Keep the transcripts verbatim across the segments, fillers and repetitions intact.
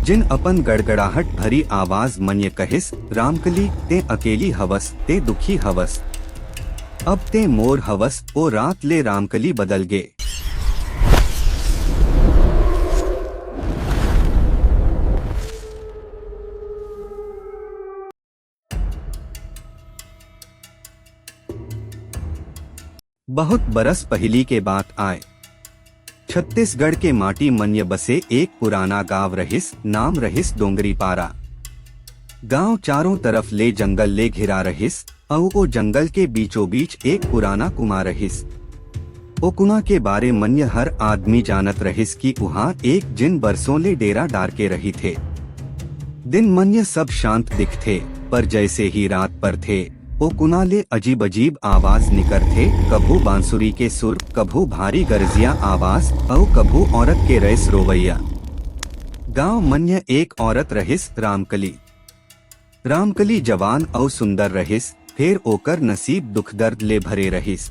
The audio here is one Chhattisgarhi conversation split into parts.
जिन अपन गड़गड़ाहट भरी आवाज मन्य कहिस, "रामकली, तें अकेली हवस, तें दुखी हवस। अब तें मोर हवस।" ओ रात ले रामकली बदल गे। बहुत बरस पहिली के बात आय। छत्तीसगढ़ के माटी मन्य बसे एक पुराना गांव रहिस, नाम रहिस डोंगरीपारा। गांव चारों तरफ ले जंगल ले घिरा रहिस, अउ ओ जंगल के बीचों बीच एक पुराना कुआं रहिस। ओ कुआं के बारे मन्य हर आदमी जानत रहिस कि उहां एक जिन बरसों ले डेरा डार के रहिथे। दिन मन्य सब शांत दिखथे, पर जैसे ही रात परथे, ओ कुआं ले अजीब-अजीब आवाज निकरथे, कभू बांसुरी के सुर, कभू भारी गरजिया आवाज, अउ कभू औरत के रैस रोवैया। गांव मन्य एक औरत रहिस, रामकली। रामकली जवान अउ सुंदर रहिस, फेर ओकर नसीब दुख दर्द ले भरे रहिस।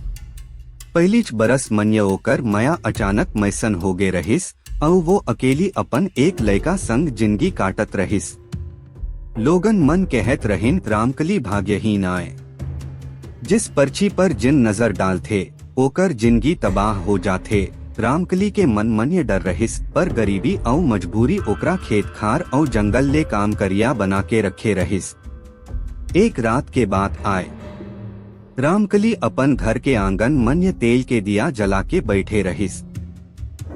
पहिलीच बरस मन्य ओकर मया अचानक मइसन होगे रहिस, अउ वो अकेली अपन एक लइका संग जिनगी काटत रहिस। लोगन मन कहत रहिन, "रामकली भाग्यहीन आय।" जिस परछी पर जिन नजर डालथे, ओकर जिनगी तबाह हो जाथे। रामकली के मन मन्य डर रहिस, पर गरीबी अउ मजबूरी ओकरा खेत खार अउ जंगल ले काम करिया बना के रखे रहिस। एक रात के बात आय। रामकली अपन घर के आंगन मन्य तेल के दिया जला के बइठे रहिस।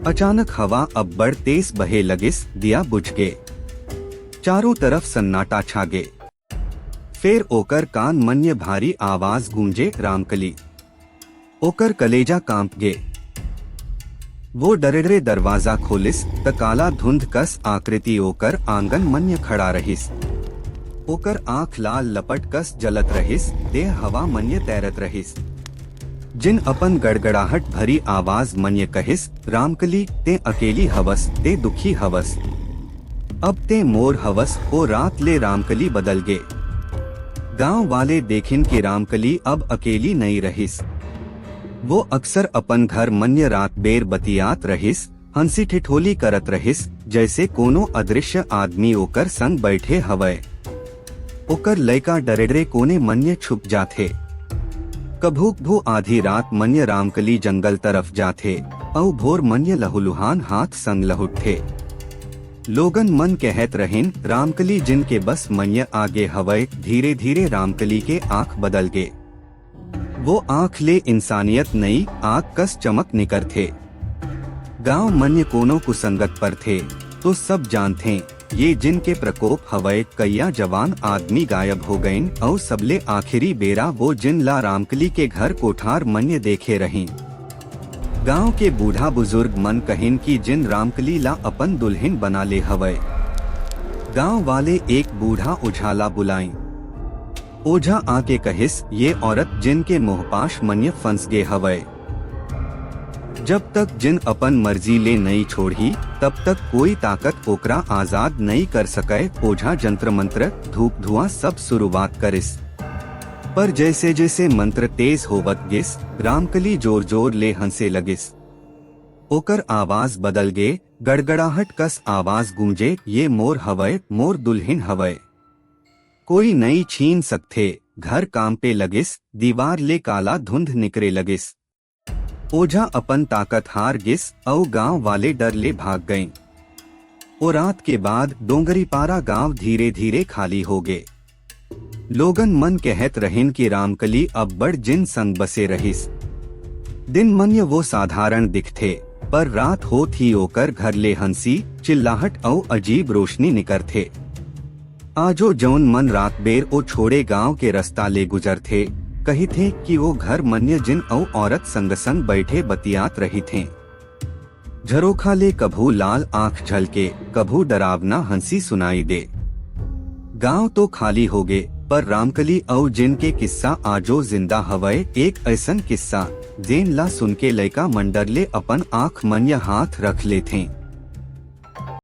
अचानक हवा अब्बड़ तेज बहे लगिस, दिया बुझ गे। चारों तरफ सन्नाटा छा गे। फेर ओकर कान मन्य भारी आवाज गूंजे, "रामकली।" ओकर कलेजा कांप गे। वो डरे-डरे दरवाजा खोलिस, त काला धुंध कस आकृति ओकर आंगन मन्य खड़ा रहिस। ओकर आंख लाल लपट कस जलत रहिस, देह हवा मन्य तैरत रहिस। जिन अपन गड़गड़ाहट भरी आवाज मन्य कहिस, "रामकली, तें अकेली हवस, तें दुखी हवस। अब तें मोर हवस।" ओ रात ले रामकली बदल गे। गांव वाले देखिन कि रामकली अब अकेली नइ रहिस। वो अक्सर अपन घर मन्य रात बेर बतियात रहिस, हंसी ठिठोली करत रहिस, जैसे कोनो अदृश्य आदमी ओकर संग बैठे हवय। ओकर लइका डरे-डरे कोने मन्य छुप जाथे। कभू-कभू आधी रात मन्य रामकली जंगल तरफ जाथे, अउ भोर मन्य लहुलुहान हाथ संग लहुटथे। लोगन मन कहत रहिन, "रामकली जिन के बस मन्य आगे हवय।" धीरे-धीरे रामकली के आंख बदल गे। वो आंख ले इंसानियत नई आग कस चमक निकरथे। गांव मन्य कोनो कुसंगत परथे, तो सब जानथें, ये जिन के प्रकोप हवय। कइया जवान आदमी गायब हो गइन, अउ सबले आखिरी बेरा वो जिन ला रामकली के घर कोठार मन्य देखे रहिन। गांव के बूढ़ा बुजुर्ग मन कहिन कि जिन रामकली ला अपन दुल्हिन बना ले हवय। गांव वाले एक बूढ़ा ओझा ला बुलाइन। ओझा आके कहिस, "ये औरत जिन के मोहपाश मन्य फंस गे हवय। जब तक जिन अपन मर्जी ले नइ छोड़ही, तब तक कोई ताकत ओकरा आजाद नइ कर सकय।" ओझा जंत्र मंत्र, धूप धुआं सब शुरुआत करिस। पर जैसे जैसे मंत्र तेज होवत गिस, रामकली जोर जोर ले हंसे लगिस। ओकर आवाज बदल गे, गड़गड़ाहट कस आवाज गूंजे, "ये मोर हवय, मोर दुल्हिन हवय। कोई नइ छीन सकथे।" घर कांपे लगिस, दीवार ले काला धुंध निकरे लगिस। ओझा अपन ताकत हार गिस, अउ गांव वाले डर ले भाग गइन। ओ रात के बाद डोंगरीपारा गांव धीरे-धीरे खाली हो गे। लोगन मन कहत रहिन कि रामकली अब्बड़ जिन संग बसे रहिस। दिन मन्य वो साधारण दिखथे, पर रात होत ही ओकर घर ले हंसी, चिल्लाहट अउ अजीब रोशनी निकरथे। आजो जौन मन रात बेर ओ छोड़े गांव के रस्ता ले गुजरथे, कहिथे कि ओ घर मन्य जिन अउ औरत संग-संग बैठे बतियात रहिथें। झरोखा ले कभू लाल आंख झलके, कभू डरावना हंसी सुनाई दे। गांव तो खाली होगे, पर रामकली अउ जिन के किस्सा आजो जिंदा हवय। एक अइसन किस्सा, जेन ला सुनके लइका मन डर ले अपन आंख मन या हाथ रख लेथें।